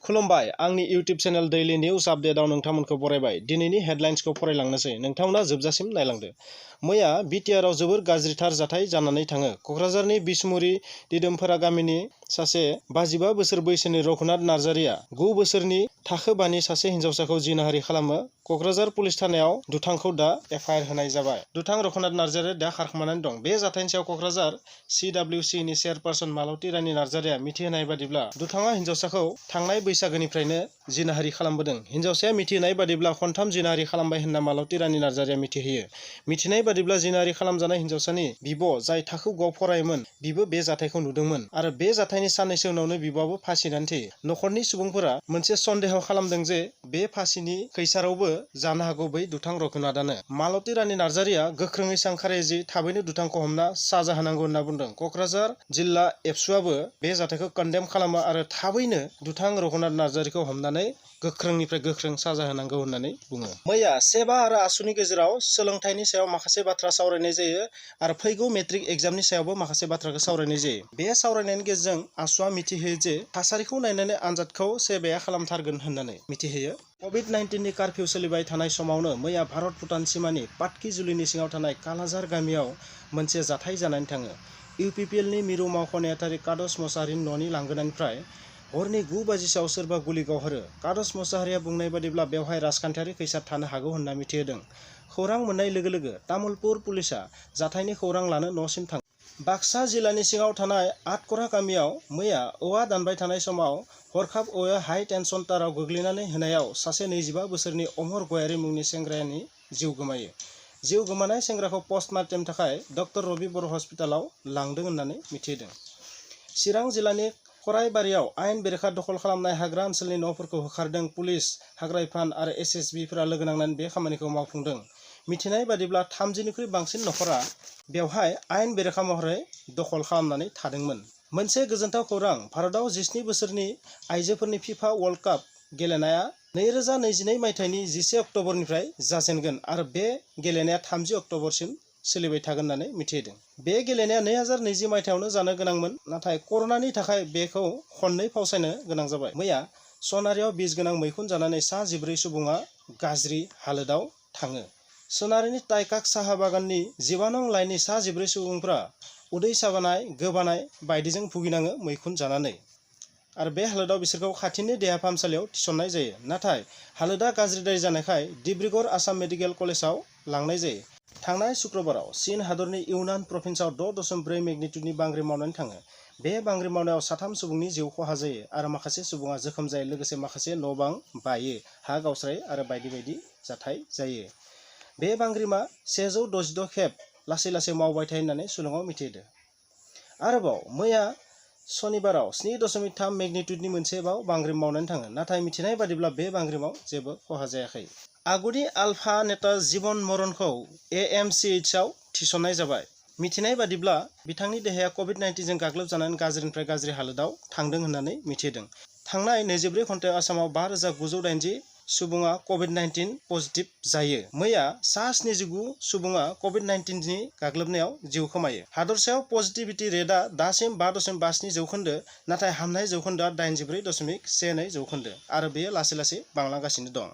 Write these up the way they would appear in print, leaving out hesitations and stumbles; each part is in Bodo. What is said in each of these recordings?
खुलुमबाय आंनि इउट्यूब चेनेल दैलि निउज आपडेटआव नोंथांमोनखौ बरायबाय। दिनैनि हेडलाइन्सखौ फरायलांनोसै, नोंथांमोना जोबजासिम नायलांदो। मैया बिटिआरआव जोबोर गाज्रिथार जाथाय जानानै थाङो। क'क्राझारनि बिसमुरि दिदोमफोरा गामिनि सासे 55 बोसोर बैसोनि रघुनाथ नार्जारिया 9 बोसोरनि थाखो 5 नि सासे हिन्जावसाखौ जिनाहारि खालामो। क'क्राझार पुलिस थानायाव दुथांखौ दा एफआइआर होनाय जाबाय। दुथां रघुनाथ नार्जारिया दा खारखोमानानै दं। बे जाथायनि सायाव क'क्राझार CWC नि चेयारपारसन मालती रानी नार्जारिया मिथिहोनाय बादिब्ला दुथाङा हिन्जावसाखौ थांनाय बैसागोनिफ्रायनो जिनाहारि खालामबोदों। हिन्जावसाया मिथिहोनाय बादिब्ला खनथाम जिनाहारि खालामबाय होनना मालती रानी नार्जारिया मिथिहोयो। मिथिनाय बादिब्ला जिनाहारि खालामजानाय हिन्जावसानि बिब' जाय थाखो 9 आव फरायोमोन बिबो बे जाथायखौ नुदोंमोन आरो बे जाथायनि साननैसो उनावनो बिब'आबो फासिनानै थैयो। नखरनि सुबुंफोरा मोनसे सन्देह खालामदों जे बे फासिनि खैसारावबो जानो हागौ बै दुथां रघुनाथआनो। मालती रानी नार्जारिया गोख्रोङै सांखारियो जि थाबैनो दुथांखौ हमना साजा होनांगौ होनना बुंदों। क'क्राझार जिल्ला एबसुआबो बे जाथायखौ कन्डेम खालामो आरो थाबैनो दुथां रघुनाथ नार्जारिखौ हमनानै गोख्रोंनिफ्राय गोख्रों साजा होनांगौ होननानै बुङो। मैया सेबा आरो आसुनि गेजेराव सोलोंथाइनि सायाव माखासे बाथ्रा सावरायनाय जायो आरो फैगौ मेट्रिक एग्जामनि सायावबो माखासे बाथ्राखौ सावरायनाय जायो। बे सावरायनायनि गेजेरजों आसुआ मिथिहोयो जे थासारिखौ नायनानै आनजादखौ सेबाया खालामथारगोन होननानै मिथिहोयो। कभिड-19 नि कारफिउ सोलिबाय थानाय समावनो मैया भारत भुटान सिमानि पाटकिजुलिनि सिङाव थानाय कालाझार गामियाव मोनसे जाथाय जानानै थाङो। इउपिपिएलनि मिरु मावख' नेहाथारि कादस मसाहारिनि न'नि लांगोनानिफ्राय हरनि 9 बाजिसोआव सोरबा गुलि गावहरो। कादस मसाहारिया बुंनाय बादिब्ला बेवहाय राजखान्थियारि खैसार थानो हागौ होनना मिथिहोदों। खौरां मोननाय लोगो लोगो तामुलपुर पुलिसआ जाथायनि खौरां लानो न'सिम थाङो। बाक्सा जिल्लानि सिङाव थानाय आटकरा गामियाव मैया औवा दानबाय थानाय समाव हरखाब औवाया हाइ टेनसन ताराव गोग्लैनानै होनायाव सासे 25 बोसोरनि अमर गयारी मुंनि सेंग्रानि जिउ गोमायो। जिउ गोमानाय सेंग्राखौ पस्टमार्टेमनि थाखाय डक्टर रबि बर' हस्पिटालाव लांदों होननानै मिथिहोदों। चिरां जिल्लानि खराइबारियाव आयेन बेरेखा दखल खालामनाय हाग्रा ओनसोलनि न'फोरखौ होखारदों। पुलिस, हाग्रा बिफान आरो SSBफोरा लोगो नांनानै बे खामानिखौ मावफुंदों। मिथिनाय बादिब्ला 30निख्रुइ बांसिन नखरा बेवहाय आयेन बेरेखा महरै दखल खालामनानै थादोंमोन। मोनसे गोजोनथाव खौरां, भारतआव 17 बोसोरनि आइजोफोरनि फिफा वर्ल्ड काप गेलेनाया 2022 मायथाइनि 11 अक्ट'बरनिफ्राय जाजेनगोन आरो बे गेलेनाया 30 अक्ट'बरसिम सोलिबाय थागोन होननानै मिथिहोदों। बे गेलेनाया 2020 मायथाइयावनो जानो गोनांमोन, नाथाय कर'नानि थाखाय बेखौ खननै फावसायनो गोनां जाबाय। मैया सनारियाव बिस गोनां मैखुन जानानै सा 14 सुबुङा गाज्रि हालोदाव थाङो। सोनारिनि टाइकाक साहा बागाननि 12 नं लाइननि सा 14 सुबुंफ्रा उदै साबानाय, गोबानाय बायदिजों भुगिनाङो मैखुन जानानै आरो बे हालोदाव बिसोरखौ खाथिनि देहा फाहामसालियाव थिसननाय जायो। नाथाय हालोदा गाज्रिद्राय जानायखाय डिब्रुगड़ आसाम मेडिकेल कलेजाव लांनाय जायो। थांनाय शुक्रबाराव चीन हादरनि इउनान प्रभिन्सआव 6.4 मेग्निट्युडनि बांग्रि मावनानै थाङो। बे बांग्रि मावनायाव 3 सुबुंनि जिउ खहा जायो आरो माखासे सुबुङा जोखोम जायो। लोगोसे माखासे न'-बां बायो, हा गावस्रायो आरो बायदि बायदि जाथाय जायो। बे बांग्रिमा 166 खेब लासै लासै मावबाय थायो होननानै शिलंआव मिथिहोदों। आरोबाव मैया सनिबाराव 7.3 मेग्निट्युडनि मोनसेबाव बांग्रि मावनानै थाङो। नाथाय मिथिनाय बादिब्ला बे बांग्रिमाव जेबो खहा जायाखै। आगुनि आलफा नेता जीवन मरणखौ AMCHआव थिसननाय जाबाय। मिथिनाय बादिब्ला बिथांनि देहाया कभिड-19 जों गाग्लोबजानानै गाज्रिनिफ्राय गाज्रि हालोदाव थांदों होननानै मिथिहोदों। थांनाय 24 घन्टायाव आसामाव 5,980 सुबुङा कभिड-19 पजिटिभ जायो। मैया सा 79 सुबुङा कभिड-19 नि गाग्लोबनायाव जिउ खोमायो। हादरसायाव पजिटिभिटि रेटआ दासिम 5.57 जौखोन्दो, नाथाय हामनाय जौखोन्दोआ 84.12 जौखोन्दो आरो बेयो लासै लासै बांलांगासिनो दं।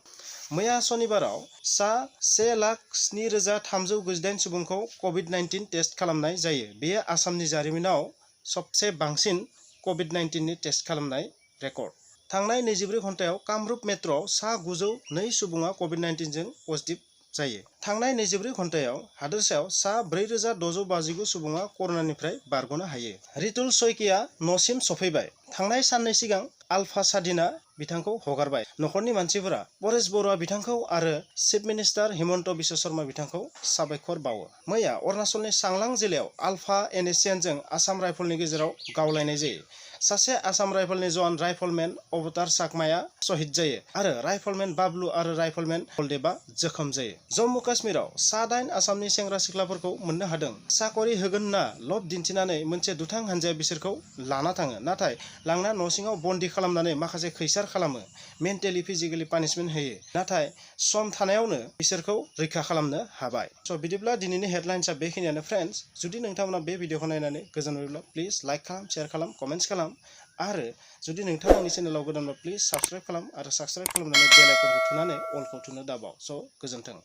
मैया सनिबाराव सा 1,07,398 सुबुंखौ कभिड-19 टेस्ट खालामनाय जायो। बेयो आसामनि जारिमिनाव सबसे बांसिन कभिड-19 नि टेस्ट खालामनाय रेकर्ड। थांनाय 24 घन्टायाव कामरुप मेट्र'आव सा 902 सुबुङा कभिड-19 जों पजिटिभ जायो। थांनाय 24 घन्टायाव हादोरसायाव सा 4,659 सुबुङा कर'नानिफ्राय बारग'नो हायो। रितुल शइकिया न'सिम सफैबाय। थांनाय साननै सिगां आलफा सादिना बिथांखौ हगारबाय। नखरनि मानसिफोरा परेश बरुवा बिथांखौ आरो चिफ मिनिस्टार हिमन्त बिश्व शर्मा बिथांखौ साबायखर बावो। मैया अरुणाचलनि चांलां जिल्लायाव आलफा NSCNजों आसाम राइफलनि गेजेराव गावलायनाय जायो। सासे आसाम राइफलनि जवान राइफलमेन अवतार चाकमाया शहीद जायो आरो राइफलमेन बाबलु आरो राइफलमेन बलदेबआ जोखोम जायो। जम्मु काश्मीराव सा 8 आसामनि सेंग्रा सिख्लाफोरखौ मोननो हादों। साकरि होगोन होनना लब दिन्थिनानै मोनसे दुथां हानजाया बिसोरखौ लाना थाङो, नाथाय लांना न' सिङाव बन्दी खालामनानै माखासे खैसार खालामो, मेन्टेलि फिजिकेलि पानिशमेन्ट होयो, नाथाय सम थानायावनो बिसोरखौ रैखा खालामनो हाबाय। बिदिब्ला दिनैनि हेडलाइन्सआ बेखिनियानो फ्रेन्ड्स। जुदि नोंथांमोना बे भिडिअखौ नायनानै गोजोन मोनोब्ला प्लिज लाइक खालाम, शेयार खालाम, कमेन्ट्स खालाम आरो जुदि नोंथाङा आंनि चेनेलाव गोदानबा प्लिज साबस्क्राइब खालाम आरो साबस्क्राइब खालामनानै बेल आइकनखौ थुनानै अलखौ थुनो दाबाव। स' गोजोन्थों।